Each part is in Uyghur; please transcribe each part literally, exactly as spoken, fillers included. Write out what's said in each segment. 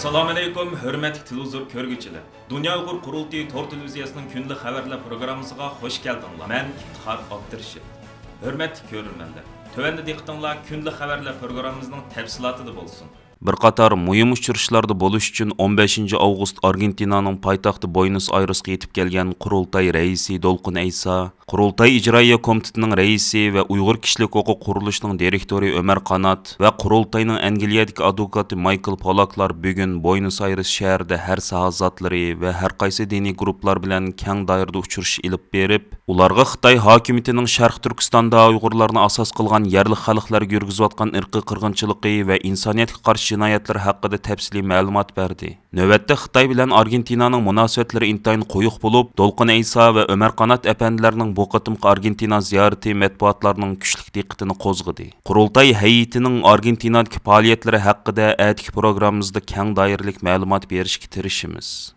ئەسسالامۇئەلەيكۇم، ھۆرمەتلىك تېلېۋىزور كۆرگۈچىلەر! دۇنيا ئۇيغۇر قۇرۇلتىيى تور تېلېۋىزىيەسىنىڭ كۈندىلىك خەۋەرلەر پروگراممىسىغا خۇش كەلدىڭلار. مەن ئىپتىخار ئابدۇرېشىت. ھۆرمەتلىك كۆرۈرمەنلەر، تۆۋەندە دىققىتىڭلار كۈندىلىك خەۋەرلەر پروگراممىمىزنىڭ تەپسىلاتىدا بولسۇن. بىر قاتار مۇھىم ئۇچرىشىشلاردا بولۇش ئۈچۈن ئون بەشىنچى ئاۋغۇست ئارگېنتىنانىڭ پايتەختى بوينوس ئايرېسقا يېتىپ كەلگەن قۇرۇلتاي رەئىسى دولقۇن ئەيسا، قۇرۇلتاي ئىجرائىيە كومىتېتىنىڭ رەئىسى ۋە ئۇيغۇر كىشىلىك ھوقۇق قۇرۇلۇشىنىڭ دىرېكتورى ئۆمەر قانات ۋە قۇرۇلتاينىڭ ئەنگلىيەدىكى ئادۋوكاتى مايكل پولاكلار بۈگۈن بوينوس ئايرېس شەھىرىدە ھەر ساھە زاتلىرى ۋە ھەر قايسى دىنىي گۇرۇپپىلار بىلەن كەڭ دائىرىدە ئۇچرىشىش ئېلىپ بېرىپ، ئۇلارغا خىتاي ھاكىمىيىتىنىڭ شەرقىي تۈركىستاندا ئۇيغۇرلارنى ئاساس قىلغان يەرلىك خەلقلەرگە يۈرگۈزۈۋاتقان ئىرقىي قىرغىنچىلىقى ۋە ئىنسانىيەتكە قارشى جىنايەتلىرى ھەققىدە تەپسىلىي مەلۇمات بەردى. نۆۋەتتە خىتاي بىلەن ئارگېنتىنانىڭ مۇناسىۋەتلىرى ئىنتايىن قويۇق بولۇپ، دولقۇن ئەيسا ۋە ئۆمەر قانات ئەپەندىلەرنىڭ بۇ قېتىمقى ئارگېنتىنا زىيارىتى مەتبۇئاتلارنىڭ كۈچلۈك دىققىتىنى قوزغىدى. قۇرۇلتاي ھەيئىتىنىڭ ئارگېنتىنادىكى پائالىيەتلىرى ھەققىدە ئەتىكى پروگراممىمىزدا كەڭ دائىرىلىك مەلۇمات بېرىشكە تىرىشىمىز.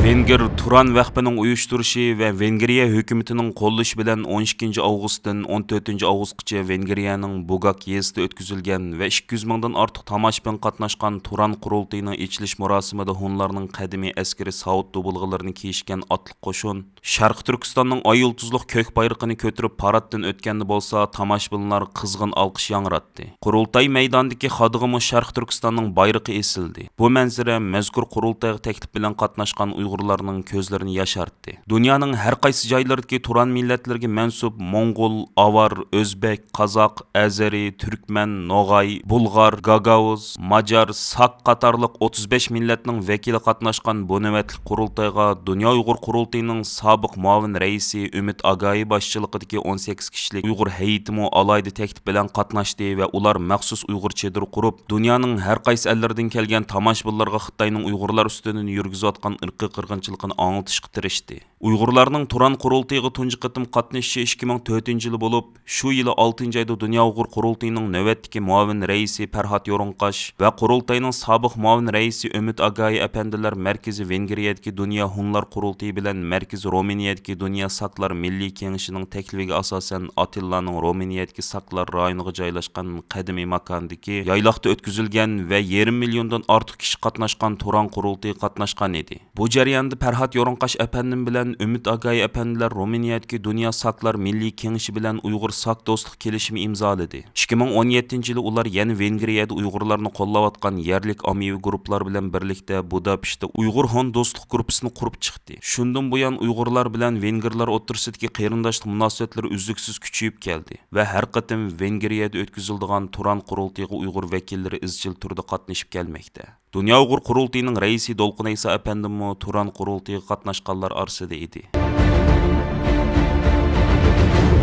ۋېنگىر تۇران ۋەقپىنىڭ ئۇيۇشتۇرۇشى ۋە ۋېنگىرىيە ھۆكۈمىتىنىڭ قوللىشى بىلەن ئون ئىككىنچى ئاۋغۇستتىن ئون تۆتىنچى ئاۋغۇستقىچە ۋېنگىرىيەنىڭ بۇگاك يېزىسىدا ئۆتكۈزۈلگەن ۋە ئىككى يۈز مىڭدىن ئارتۇق تاماشىبىن قاتناشقان تۇران قۇرۇلتىيىنىڭ ئېچىلىش مۇراسىمىدا ھونلارنىڭ قەدىمىي ئەسكىرى ساۋۇت دۇبۇلغىلىرىنى كىيىشكەن ئاتلىق قوشۇن، شەرقىي تۈركىستاننىڭ ئاي يۇلتۇزلۇق كۆك بايرىقىنى كۆتۈرۈپ پاراتتىن ئۆتكەندە بولسا، تاماشىبىنلار قىزغىن ئالقىش ياڭراتتى. قۇرۇلتاي مەيدانىدىكى خادىغىمۇ شەرقىي تۈركىستاننىڭ بايرىقى ئېسىلدى. بۇ مەنزىرە مەزكۇر قۇرۇلتايغا تەكلىپ بىلەن قاتناشقان ئۇيغۇرلارنىڭ كۆزلىرىنى ياشارتتى. دۇنيانىڭ ھەر قايسى جايلىرىدىكى تۇران مىللەتلىرىگە مەنسۇپ موڭغۇل، ئاۋار، ئۆزبېك، قازاق، ئەزەرى، تۈركمەن، نوغاي، بۇلغار، گاگاۋۇز، ماجار، ساك قاتارلىق ئوتتۇز بەش مىللەتنىڭ ۋەكىلى قاتناشقان بۇ نۆۋەتلىك قۇرۇلتايغا دۇنيا ئۇيغۇر قۇرۇلتىيىنىڭ سابىق مۇئاۋىن رەئىسى ئۈمىد ئاگايى باشچىلىقىدىكى ئون سەككىز كىشىلىك ئۇيغۇر ھەيئىتىمۇ ئالاھىدە تەكلىپ بىلەن قاتناشتى ۋە ئۇلار مەخسۇس ئۇيغۇر چېدىرى قۇرۇپ، دۇنيانىڭ ھەر قايسى ئەللىرىدىن كەلگەن تاماشىبىنلارغا خىتاينىڭ ئۇيغۇرلار ئۈستىدىن يۈرگۈزۈۋاتقان ئىرقىي قىرغىنچىلىقىنى ئاڭلىتىشقا تىرىشتى. ئۇيغۇرلارنىڭ تۇران قۇرۇلتىيىغا تۇنجى قېتىم قاتنىشىشى ئىككى مىڭ تۆتىنچى يىلى بولۇپ، شۇ يىلى ئالتىنچى ئايدا دۇنيا ئۇيغۇر قۇرۇلتىيىنىڭ نۆۋەتتىكى مۇئاۋىن رەئىسى پەرھات يورۇنقاش ۋە قۇرۇلتاينىڭ سابىق مۇئاۋىن رەئىسى ئۈمىد ئاگايى ئەپەندىلەر مەركىزى ۋېنگرىيەدىكى دۇنيا ھونلار قۇرۇلتىيى بىلەن مەركىزى رومىنىيەدىكى دۇنيا ساكلار مىللىي كېڭىشىنىڭ تەكلىپىگە ئاساسەن، ئاتىللانىڭ رومىنىيەدىكى ساكلار رايونىغا جايلاشقان قەدىمىي ماكاندىكى يايلاقتا ئۆتكۈزۈلگەن ۋە يېرىم مىليوندىن ئارتۇق كىشى قاتناشقان تۇران قۇرۇلتىيىغا قاتناشقان ئىدى. بۇ جەرياندا پەرھات يورۇنقاش ئەپەندىم بىلەن ئۈمىد ئاگايى ئەپەندىلەر رومىنىيەدىكى دۇنيا ساكلار مىللىي كېڭىشى بىلەن ئۇيغۇر ساك دوستلۇق كېلىشىمى ئىمزالىدى. ئىككى مىڭ ئون يەتتىنچى يىلى ئۇلار يەنە ۋېنگرىيەدە ئۇيغۇرلارنى قوللاۋاتقان يەرلىك ئاممىۋى گۇرۇپپىلار بىلەن بىرلىكتە بۇداپېشتتا ئۇيغۇر ھون دوستلۇق گۇرۇپپىسىنى قۇرۇپ چىقتى. شۇندىن بۇيان ئۇيغۇرلار بىلەن ۋېنگىرلار ئوتتۇرىسىدىكى قېرىنداشلىق مۇناسىۋەتلىرى ئۈزلۈكسىز كۈچىيىپ كەلدى ۋە ھەر قېتىم ۋېنگرىيەدە ئۆتكۈزۈلىدىغان تۇران قۇرۇلتىيىغا ئۇيغۇر ۋەكىللىرى ئىزچىل تۈردە قاتنىشىپ كەلمەكتە. دۇنيا ئۇيغۇر قۇرۇلتىيىنىڭ رەئىسى دولقۇن ئەيسا ئەپەندىمۇ تۇران قۇرۇلتىيىغا قاتناشقانلار ئارىسىدا ئىدى.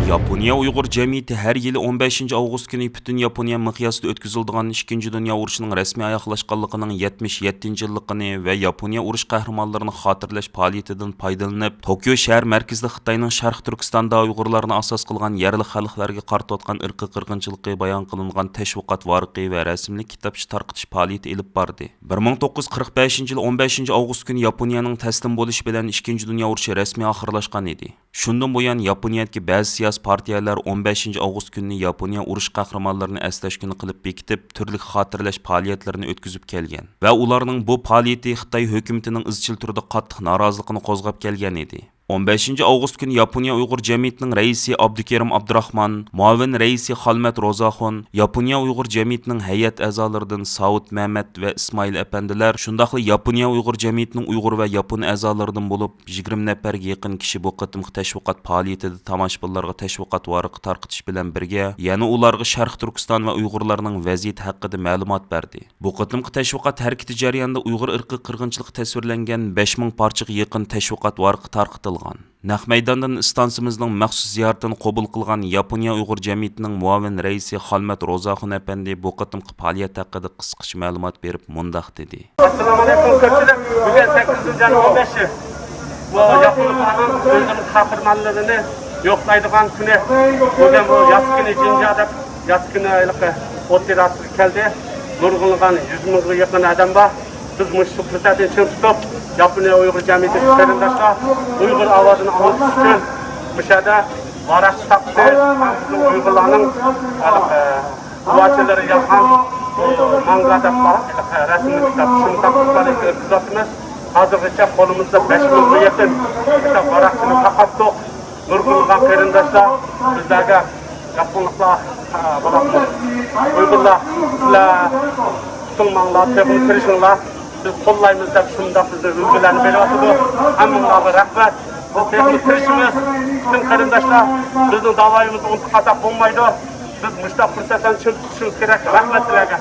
ياپونىيە ئۇيغۇر جەمئىيىتى ھەر يىلى ئون بەشىنچى ئاۋغۇست كۈنى پۈتۈن ياپونىيە مىقياسىدا ئۆتكۈزۈلىدىغان ئىككىنچى دۇنيا ئۇرۇشىنىڭ رەسمىي ئاياغلاشقانلىقىنىڭ يەتمىش يەتتىنچى يىللىقىنى ۋە ياپونىيە ئۇرۇش قەھرىمانلىرىنى خاتىرىلەش پائالىيىتىدىن پايدىلىنىپ، توكيو شەھەر مەركىزىدە خىتاينىڭ شەرقىي تۈركىستاندا ئۇيغۇرلارنى ئاساس قىلغان يەرلىك خەلقلەرگە قارىتىۋاتقان ئىرقىي قىرغىنچىلىقى بايان قىلىنغان تەشۋىقات ۋارىقى ۋە رەسىملىك كىتابچە تارقىتىش پائالىيىتى ئېلىپ باردى. بىر مىڭ توققۇز يۈز قىرىق بەشىنچى يىلى ئون بەشىنچى ئاۋغۇست كۈنى ياپونىيەنىڭ تەسلىم بولۇشى بىلەن ئىككىنچى دۇنيا ئۇرۇشى رەسمىي ئاخىرلاشقان ئىدى. شۇندىن بۇيان ياپونىيەدىكى بەزى سىياسىي پارتىيەلەر ئون بەشىنچى ئاۋغۇست كۈنىنى ياپونىيە ئۇرۇش قەھرىمانلىرىنى ئەسلەش كۈنى قىلىپ بېكىتىپ، تۈرلۈك خاتىرىلەش پائالىيەتلىرىنى ئۆتكۈزۈپ كەلگەن ۋە ئۇلارنىڭ بۇ پائالىيىتى خىتاي ھۆكۈمىتىنىڭ ئىزچىل تۈردە قاتتىق نارازىلىقىنى قوزغاپ كەلگەن ئىدى. ئون بەشىنچى ئاۋغۇست كۈنى ياپونىيە ئۇيغۇر جەمئىيىتىنىڭ رەئىسى ئابدۇكېرىم ئابدۇراخمان، مۇئاۋىن رەئىسى خالمەت روزاخۇن، ياپونىيە ئۇيغۇر جەمئىيىتىنىڭ ھەيئەت ئەزالىرىدىن ساۋۇت مەمەت ۋە ئىسمائىل ئەپەندىلەر، شۇنداقلا ياپونىيە ئۇيغۇر جەمئىيىتىنىڭ ئۇيغۇر ۋە ياپون ئەزالىرىدىن بولۇپ يىگىرمە نەپەرگە يېقىن كىشى بۇ قېتىمقى تەشۋىقات پائالىيىتىدە تاماشىبىنلارغا تەشۋىقات ۋارىقى تارقىتىش بىلەن بىرگە، يەنە ئۇلارغا شەرقىي تۈركىستان ۋە ئۇيغۇرلارنىڭ ۋەزىيىتى ھەققىدە مەلۇمات بەردى. بۇ قېتىمقى تەشۋىقات ھەرىكىتى جەريانىدا ئۇيغۇر ئىرقىي قىرغىنچىلىقى تەسۋىرلەنگەن بەش مىڭ پارچىغا يېقىن تەشۋىقات ۋارىقى تارقىتىلغان. نەق مەيداندىن ئىستانسىمىزنىڭ مەخسۇس زىيارىتىنى قوبۇل قىلغان ياپونىيە ئۇيغۇر جەمئىيىتىنىڭ مۇئاۋىن رەئىسى خالمەت روزاخۇن ئەپەندى بۇ قېتىمقى پائالىيەت ھەققىدە قىسقىچە مەلۇمات بېرىپ مۇنداق دېدى. ئەسسالامۇئەلەيكۇم كۆپچىلىك. بۈگۈن سەككىزىنچى ئاينىڭ ئون بەشى. بۇ ياپونلارنىڭ ئۆزىنىڭ قەھرىمانلىرىنى يوقلايدىغان كۈنى. بۈگۈن بۇ ياسكىنى جىنجا دەپ، ياسكىنى ھېلىقى ئوپېراتسىيىسى كەلدى. نۇرغۇنلىغان يۈز مىڭغا يېقىن ئادەم بار. بىز مۇشۇ پۇرسەتنى چىڭ تۇتۇپ، ياپونىيە ئۇيغۇر جەمئىيىتىدىكى قېرىنداشلار ئۇيغۇر ئاۋازىنى ئاڭلىتىش ئۈچۈن مۇشۇ يەردە ۋاراق تاقىسى ھەم بىزنىڭ ئۇيغۇرلارنىڭ ھېلىقى گۇۋاھچىلىرى يازغان، ئى، مانگا دەپ رەسىملىك كىتاب، شۇنداق ئىپادىلەرنى كۆرسىتىۋاتىمىز. ھازىرغىچە قولىمىزدا بەش مىڭغا يېقىن كىتاب ۋاراقچىنى تارقاتتۇق. نۇرغۇنلىغان قېرىنداشلار بىزلەرگە ياپونلۇقلار، ھە، بولۇپمۇ ئۇيغۇرلار، سىلەر تۇتۇلماڭلار، تېخىمۇ تىرىشىڭلار، بىز قوللايمىز دەپ شۇنداق بىزگە ئۈلگىلەرنى بېرىۋاتىدۇ. ھەممىڭلارغا رەھمەت. بىز تېخىمۇ تىرىشىمىز. پۈتۈن قېرىنداشلار، بىزنىڭ داۋايىمىزنى ئۇنتۇپ قالساق بولمايدۇ. بىز مۇشۇنداق پۇرسەتلەرنى چىڭ تۇتۇشىمىز كېرەك. رەھمەت سىلەرگە.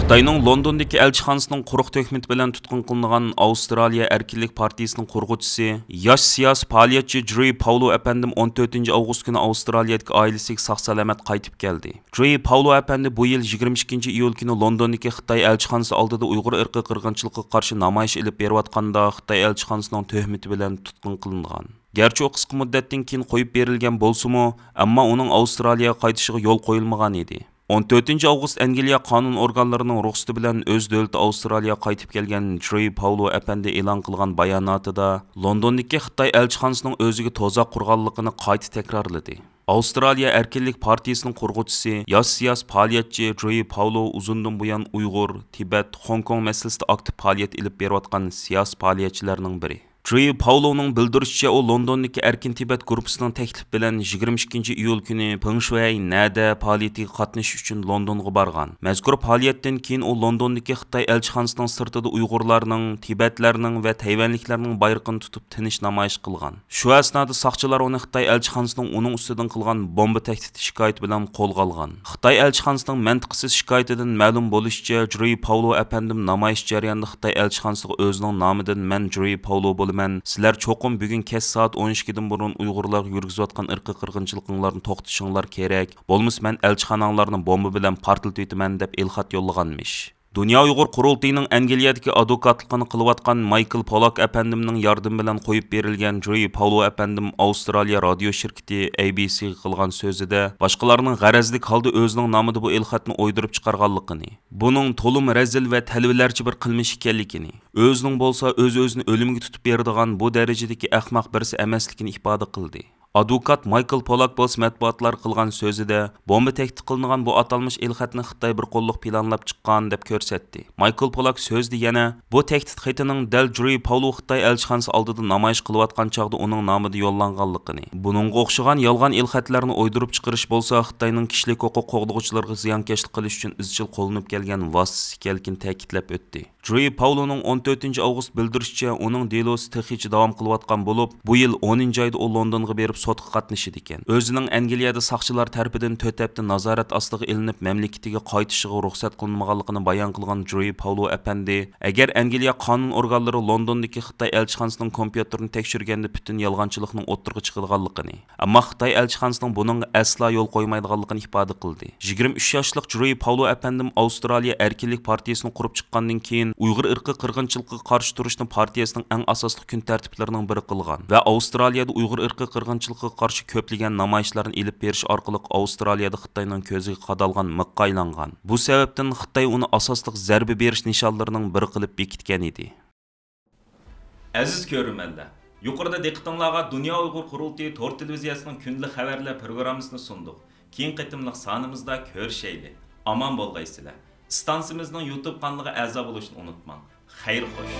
خىتاينىڭ لوندوندىكى ئەلچىخانىسىنىڭ قۇرۇق تۆھمىتى بىلەن تۇتقۇن قىلىنغان ئاۋسترالىيە ئەركىنلىك پارتىيىسىنىڭ قۇرغۇچىسى، ياش سىياسىي پائالىيەتچى جۇي پاۋلو ئەپەندىم ئون تۆتىنچى ئاۋغۇست كۈنى ئاۋسترالىيەدىكى ئائىلىسىگە ساق-سالامەت قايتىپ كەلدى. جۇي پاۋلو ئەپەندى بۇ يىل يىگىرمە ئىككىنچى ئىيۇل كۈنى لوندوندىكى خىتاي ئەلچىخانىسى ئالدىدا ئۇيغۇر ئىرقىي قىرغىنچىلىقىغا قارشى نامايىش ئېلىپ بېرىۋاتقاندا خىتاي ئەلچىخانىسىنىڭ تۆھمىتى بىلەن تۇتقۇن قىلىنغان. گەرچە ئۇ قىسقا مۇددەتتىن كېيىن قويۇپ بېرىلگەن بولسىمۇ، ئەمما ئۇنىڭ ئاۋسترالىيەگە قايتىشىغا يول قويۇلمىغان ئىدى. ئون تۆتىنچى ئاۋغۇست ئەنگلىيە قانۇن ئورگانلىرىنىڭ رۇخسىتى بىلەن ئۆز دۆلىتى ئاۋسترالىيەگە قايتىپ كەلگەن جۇي پاۋلو ئەپەندى ئېلان قىلغان باياناتىدا لوندوندىكى خىتاي ئەلچىخانىسىنىڭ ئۆزىگە تۇزاق قۇرغانلىقىنى قايتا تەكرارلىدى. ئاۋسترالىيە ئەركىنلىك پارتىيىسىنىڭ قۇرغۇچىسى، ياش سىياسىي پائالىيەتچى جۇي پاۋلو ئۇزۇندىن بۇيان ئۇيغۇر، تىبەت، خوڭكوڭ مەسىلىسىدە ئاكتىپ پائالىيەت ئېلىپ بېرىۋاتقان سىياسىي پائالىيەتچىلەرنىڭ بىرى. جۇي پاۋلونىڭ بىلدۈرۈشىچە، ئۇ لوندوندىكى ئەركىن تىبەت گۇرۇپپىسىنىڭ تەكلىپى بىلەن يىگىرمە ئىككىنچى ئىيۇل كۈنى پېڭ شۈەي نەدە پائالىيىتىگە قاتنىشىش ئۈچۈن لوندونغا بارغان. مەزكۇر پائالىيەتتىن كېيىن ئۇ لوندوندىكى خىتاي ئەلچىخانىسىنىڭ سىرتىدا ئۇيغۇرلارنىڭ، تىبەتلەرنىڭ ۋە تەيۋەنلىكلەرنىڭ بايرىقىنى تۇتۇپ تىنچ نامايىش قىلغان. شۇ ئەسنادا ساقچىلار ئۇنى خىتاي ئەلچىخانىسىنىڭ ئۇنىڭ ئۈستىدىن قىلغان بومبا تەھدىتى شىكايىتى بىلەن قولغا ئالغان. خىتاي ئەلچىخانىسىنىڭ مەنتىقىسى شىكايىتىدىن مەلۇم بولۇشىچە، جۇي پاۋلو ئەپەندىم نامايىش جەريانىدا خىتاي ئەلچىخانىسىغا ئۆزىنىڭ نامىدىن «مەن جۇي پاۋلو بولىمەن، سىلەر چوقۇم بۈگۈن كەچ سائەت ئون ئىككىدىن بۇرۇن ئۇيغۇرلارغا يۈرگۈزۈۋاتقان ئىرقىي قىرغىنچىلىقىڭلارنى توختىتىشىڭلار كېرەك، بولمىسا مەن ئەلچىخاناڭلارنى بومبا بىلەن پارتلىتىۋېتىمەن» دەپ ئېلخەت يوللىغانمىش. دۇنيا ئۇيغۇر قۇرۇلتىيىنىڭ ئەنگلىيەدىكى ئادۋوكاتلىقىنى قىلىۋاتقان مايكل پولاك ئەپەندىمنىڭ ياردىمى بىلەن قويۇپ بېرىلگەن جۇي پاۋلو ئەپەندىم ئاۋسترالىيە رادىيو شىركىتى ئەي بى سىغا قىلغان سۆزىدە باشقىلارنىڭ غەرەزلىك ھالدا ئۆزىنىڭ نامىدا بۇ ئېلخەتنى ئويدۇرۇپ چىقارغانلىقىنى، بۇنىڭ تولىمۇ رەزىل ۋە تەلۋىلەرچە بىر قىلمىش ئىكەنلىكىنى، ئۆزىنىڭ بولسا ئۆز-ئۆزىنى ئۆلۈمگە تۇتۇپ بېرىدىغان بۇ دەرىجىدىكى ئەخمەق بىرسى ئەمەسلىكىنى ئىپادە قىلدى. ئادۋوكات مايكل پولاك بولسا مەتبۇئاتلارغا قىلغان سۆزىدە، بومبا تەھدىت قىلىنغان بۇ ئاتالمىش ئېلخەتنى خىتاي بىر قوللۇق پىلانلاپ چىققان دەپ كۆرسەتتى. مايكل پولاك سۆزىدە يەنە، بۇ تەھدىت خېتىنىڭ دەل جۇي پاۋلو خىتاي ئەلچىخانىسى ئالدىدا نامايىش قىلىۋاتقان چاغدا ئۇنىڭ نامىدا يوللانغانلىقىنى، بۇنىڭغا ئوخشىغان يالغان ئېلخەتلەرنى ئويدۇرۇپ چىقىرىش بولسا خىتاينىڭ كىشىلىك ھوقۇق قوغدىغۇچىلىرىغا زىيانكەشلىك قىلىش ئۈچۈن ئىزچىل قوللىنىپ كەلگەن ۋاسىتىسى ئىكەنلىكىنى تەكىتلەپ ئۆتتى. جۇي پاۋلونىڭ ئون تۆتىنچى ئاۋغۇست بىلدۈرۈشىچە، ئۇنىڭ دېلوسى تېخىچە داۋام قىلىۋاتقان بولۇپ، بۇ يىل ئونىنچى ئايدا ئۇ لوندونغا بېرىپ سوتقا قاتنىشىدىكەن. ئۆزىنىڭ ئەنگلىيەدە ساقچىلار تەرىپىدىن تۆت ھەپتە نازارەت ئاستىغا ئېلىنىپ، مەملىكىتىگە قايتىشىغا رۇخسەت قىلىنمىغانلىقىنى بايان قىلغان جۇي پاۋلو ئەپەندى، ئەگەر ئەنگلىيە قانۇن ئورگانلىرى لوندوندىكى خىتاي ئەلچىخانىسىنىڭ كومپيۇتېرىنى تەكشۈرگەندە پۈتۈن يالغانچىلىقنىڭ ئوتتۇرىغا چىقىدىغانلىقىنى، ئەمما خىتاي ئەلچىخانىسىنىڭ بۇنىڭغا ئەسلا يول قويمايدىغانلىقىنى ئىپادە قىلدى. يىگىرمە ئۈچ ياشلىق جۇي پاۋلو ئەپەندىم ئاۋسترالىيە ئەركىنلىك پارتىيىسىنى قۇرۇپ چىققاندىن كېيىن، ئۇيغۇر ئىرقىي قىرغىنچىلىقىغا قارشى تۇرۇشنى پارتىيەسىنىڭ ئەڭ ئاساسلىق كۈن تەرتىپلىرىنىڭ بىرى قىلغان ۋە ئاۋسترالىيەدە ئۇيغۇر ئىرقىي قىرغىنچىلىقىغا قارشى كۆپلىگەن نامايىشلارنى ئېلىپ بېرىش ئارقىلىق ئاۋسترالىيەدە خىتاينىڭ كۆزىگە قادالغان مىخقا ئايلانغان. بۇ سەۋەبتىن خىتاي ئۇنى ئاساسلىق زەربە بېرىش نىشانلىرىنىڭ بىرى قىلىپ بېكىتكەن ئىدى. ئەزىز كۆرۈرمەنلەر، يۇقىرىدا دىققىتىڭلارغا دۇنيا ئۇيغۇر قۇرۇلتىيى تور تېلېۋىزىيەسىنىڭ كۈندىلىك خەۋەرلەر پروگراممىسىنى سۇندۇق. كېيىنكى قېتىملىق سانىمىزدا كۆرۈشەيلى. ئامان بولغايسىلەر. ئىستانسىمىزنىڭ يۇتۇب قانىلىغا ئەزا بولۇشنى ئۇنتۇماڭ. خەير خوش.